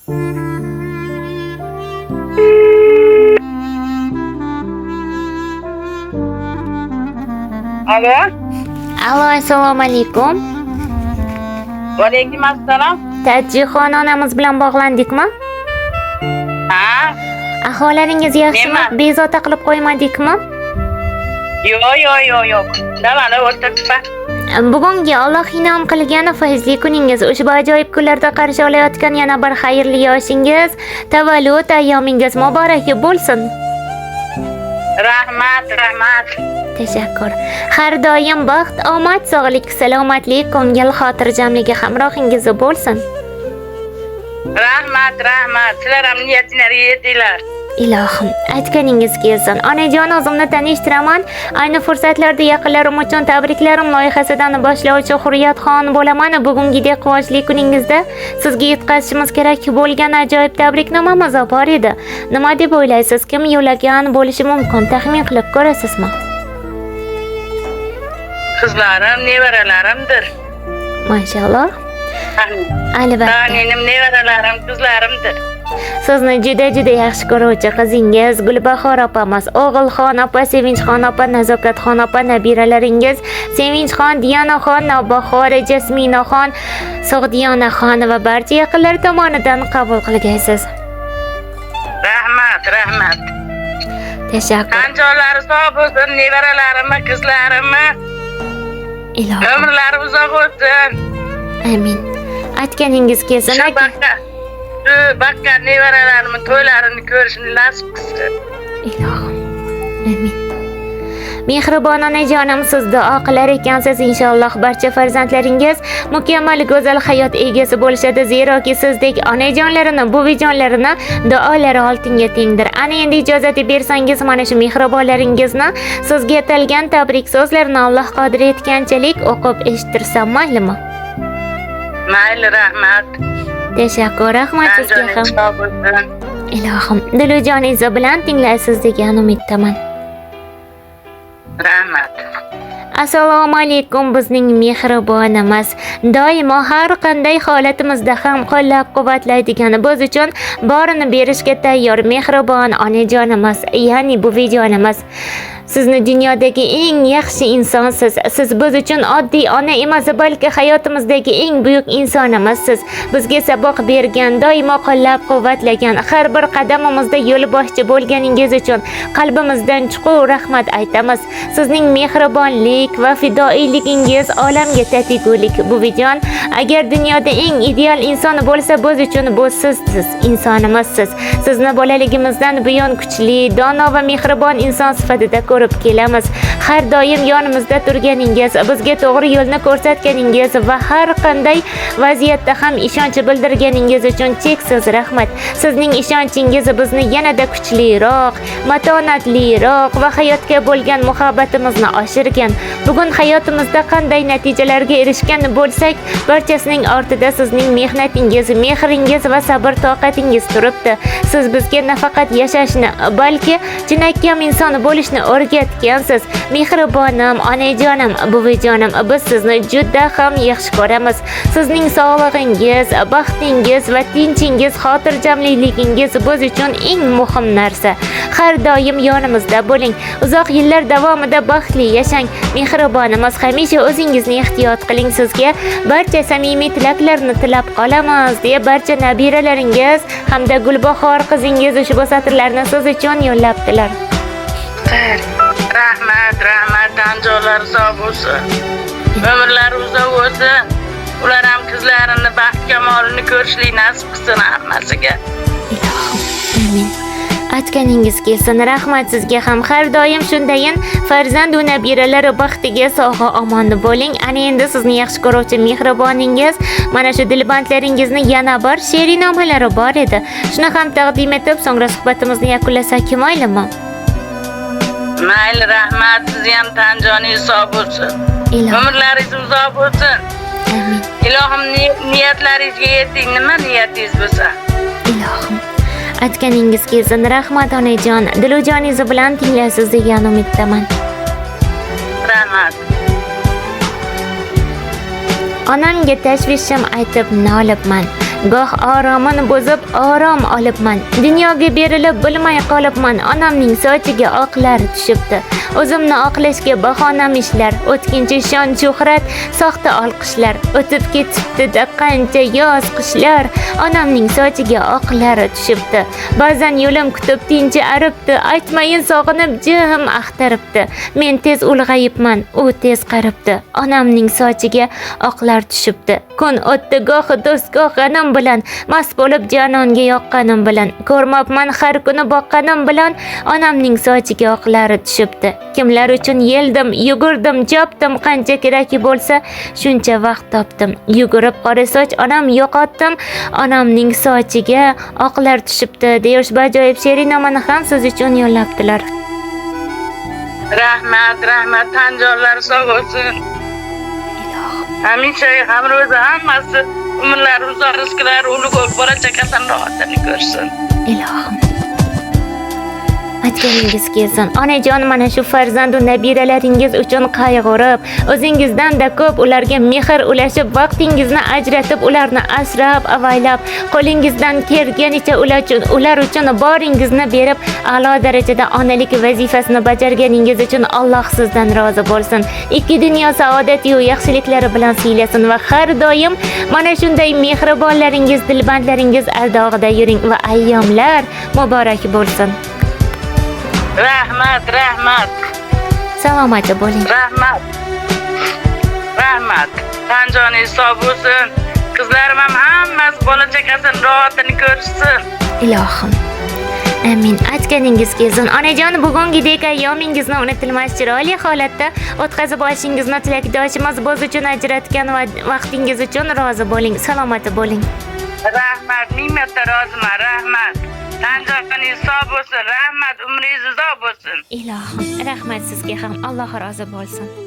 Alo. Alo, assalomu alaykum. Va alaykum assalom. Tadjixon onamiz bilan bog'landikmi? Ha? Ahvollaringiz yaxshimi? Nima? Bezovta qilib qo'ymadikmi? Yo'q, yo'q, yo'q, yo'q. Davani o'tiribman. Bugungi Alloh inom qilgan fayzli kuningiz, ushbu ajoyib kunlarda qarshi olayotgan yana bir xayrli yoshingiz, tavallud ayyomingiz muborak bo'lsin. Rahmat, rahmat. Tashakkur. Har doim baxt, omad, sog'lik, salomatlik, ko'ngil xotirjamligi hamrohingiz bo'lsin. Rahmat, rahmat. Sizlar ham niyatinglarga yetinglar. Ilohim, aytganingiz kelsin. Onajon, o'zimni tanishtiraman. Ayni fursatlarda yaqinlarim uchun tabriklarim loyihasidan boshlovchi Hurriyatxon bo'laman. Bugungidek quvonchli kuningizda sizga yetkazishimiz kerak bo'lgan ajoyib tabriknomamiz bor edi. Nima deb o'ylaysiz? Kim yo'llagan bo'lishi mumkin? Taxmin qilib ko'rasizmi? Qizlarim, nevaralarimdir. Mashalloh. Albatta. Taninim nevaralarim, qizlarimdir. Sizni juda-juda yaxshi ko'ruvchi qizingiz Gulbahor opamiz, O'g'ilxon opa, Sevinchxon opa, Nazokatxon opa, nabiralaringiz Sevinchxon, Dianaxon, Navbahor, Jasminaxon, Sog'diyonaxon va barcha yaqinlar tomonidan qabul qilgaysiz. Rahmat, rahmat. Tashakkur. Qanjonlari sog' bo'lsin, nevaralarimni, qizlarimni. Ilohim. Umrlari uzoq bo'lsin. Amin. Aytganingiz kelsin Shu aka. baqqa, shu baqqa nevaralarimni to'ylarini ko'rishni nasib qilsin. Ilohim. Amin. Mehribon onajonim, siz duo qilar ekansiz, inshaalloh barcha farzandlaringiz mukammal go'zal hayot egasi bo'lishadi, zeroki sizdek onajonlarini, buvijonlarini duolari oltinga tengdir. Ana endi ijozat bersangiz, mana shu mehribonlaringizni sizga atalgan tabrik so'zlarini Alloh qodir etganchalik o'qib eshittirsam maylimi? Mayli, rahmat. Tashakkur, rahmat sizga Tanjoningiz ham. sog' bo'lsin. Ilohim, dilu joningiz bilan tinglaysiz degan umiddaman. Rahmat. Assalomu alaykum bizning mehribonimiz. Doimo har qanday holatimizda ham qo'llab-quvvatlaydigan, biz uchun borini berishga tayyor mehribon onajonimiz, ya'ni buvijonimiz. Sizni dunyodagi eng yaxshi insonsiz. Siz biz uchun oddiy ona emas, balki hayotimizdagi eng buyuk insonimizsiz. Bizga saboq bergan, doimo qo'llab-quvvatlagan, har bir qadamimizda yo'lboshchi bo'lganingiz uchun qalbimizdan chuqur rahmat aytamiz. Sizning mehribonlik va fidoiyligingiz olamga tatigulik, buvijon. Agar dunyoda eng ideal inson bo'lsa, biz uchun bu sizsiz, insonimizsiz. Sizni bolaligimizdan buyon kuchli, dono va mehribon inson sifatida ko'rib kelamiz. Har doim yonimizda turganingiz, bizga to'g'ri yo'lni ko'rsatganingiz va har qanday vaziyatda ham ishonch bildirganingiz uchun cheksiz rahmat. Sizning ishonchingiz bizni yanada kuchliroq, matonatliroq va hayotga bo'lgan muhabbatimizni oshirgan. Bugun hayotimizda qanday natijalarga erishgan bo'lsak, barchasining ortida sizning mehnatingiz, mehringiz va sabr toqatingiz turibdi. Siz bizga nafaqat yashashni, balki chinakam inson bo'lishni o'rgatgansiz. Mehribonim, onajonim, buvijonim, biz sizni juda ham yaxshi ko'ramiz. Sizning sog'lig'ingiz, baxtingiz va tinchingiz, xotirjamligingiz biz uchun eng muhim narsa. Har doim yonimizda bo'ling. Uzoq yillar davomida baxtli yashang. Mehribonimiz, hamisha o'zingizni ehtiyot qiling. Sizga barcha samimiy tilaklarni tilab qolamiz, deya barcha nabiralaringiz hamda Gulbahor qizingiz ushbu satrlarni siz uchun yo'llabdilar. Rahmat, rahmat. Tanjonlari sog' bo'lsin. Umrlari uzoq bo'lsin. Ular ham qizlarini baxt kamolini ko'rishlik nasib qilsin hammasiga. Ilohim, amin. Aytganingiz kelsin, rahmat sizga ham. Har doim shundayin farzand va nabiralari baxtiga sog' omon bo'ling. Ana endi sizni yaxshi ko'ruvchi mehriboningiz mana shu dilbandlaringizni yana bir she'riy nomalari bor edi. Shuni ham taqdim etib, so'ngra suhbatimizni yakunlasak maylimi? Mayli, rahmat. Sizni ham tanjoningiz sog' bo'lsin. Ilohim, Umrlaringiz uzoq bo'lsin. amin. Ilohim niyatlaringizga yeting. Nima niyatingiz bo'lsa. Ilohim. Aytganingiz kelsin, rahmat onajon. Dilujoningiz bilan tinglaysiz degan umiddaman. Rahmat. Onamga tashvishim aytib nolibman. Goh oromin buzib orom olibman. Dunyoga berilib bilmay qolibman. Onamning sochiga oqlar tushibdi. O'zimni oqlashga bahonam ishlar, o'tkinchi shon shuhrat, soxta olqishlar. O'tib ketibdi-da qancha yoz qishlar. Onamning sochiga oqlar tushibdi. Ba'zan yo'lim kutib tinchi aribdi, aytmayin sog'inib jim axtaribdi. Men tez ulg'ayibman, u tez qaribdi. Onamning sochiga oqlar tushibdi. Kun o'tdi gohi do'st goh g'anim bilan, mast bo'lib jononga yoqqanim bilan, ko'rmabman har kuni boqqanim bilan, onamning sochiga oqlari tushibdi. Kimlar uchun yeldim, yugurdim, chopdim, qancha keraki bo'lsa shuncha vaqt topdim. Yugurib qora soch onam yo'qotdim, onamning sochiga oqlar tushibdi, deya ushbu ajoyib she'riy nomani ham siz uchun yo'llabdilar. Rahmat, rahmat, tan jonlari sog' bo'lsin. Hamisha hamro'za hammasi umrlari uzoq, rizqlari ulug' bo'lib, bola chaqasini rohatini ko'rsin. Ilohim. Aytganingiz kelsin. Onajon, mana shu farzandu nabiralaringiz uchun qayg'urib, o'zingizdan-da ko'p ularga mehr ulashib, vaqtingizni ajratib, ularni asrab, avaylab, qo'lingizdan kelganicha ular uchun boringizni berib, a'lo darajada onalik vazifasini bajarganingiz uchun Alloh sizdan rozi bo'lsin. Ikki dunyo saodati-yu yaxshiliklari bilan siylasin va har doim mana shunday mehribonlaringiz, dilbandlaringiz ardog'ida yuring va ayyomlar muborak bo'lsin. Rahmat, rahmat. Salomat bo'ling. Rahmat. Rahmat. Tan joningiz sog' bo'lsin. Qizlarim ham hammasi bola chaqasini rohatini ko'rishsin. Ilohim. Amin. Aytganingiz kelsin. Onajon, bugungidek ayyomingizni unutilmas chiroyli holatda o'tkazib olishingizni tilakdoshimiz. Biz uchun ajratgan vaqtingiz uchun rozi bo'ling. Salomat bo'ling. Rahmat, ming marta roziman, rahmat. Tan joningiz sog' bo'lsin, rahmat, umringiz uzoq bo'lsin. Ilohim. Rahmat sizga ham. Alloh rozi bo'lsin.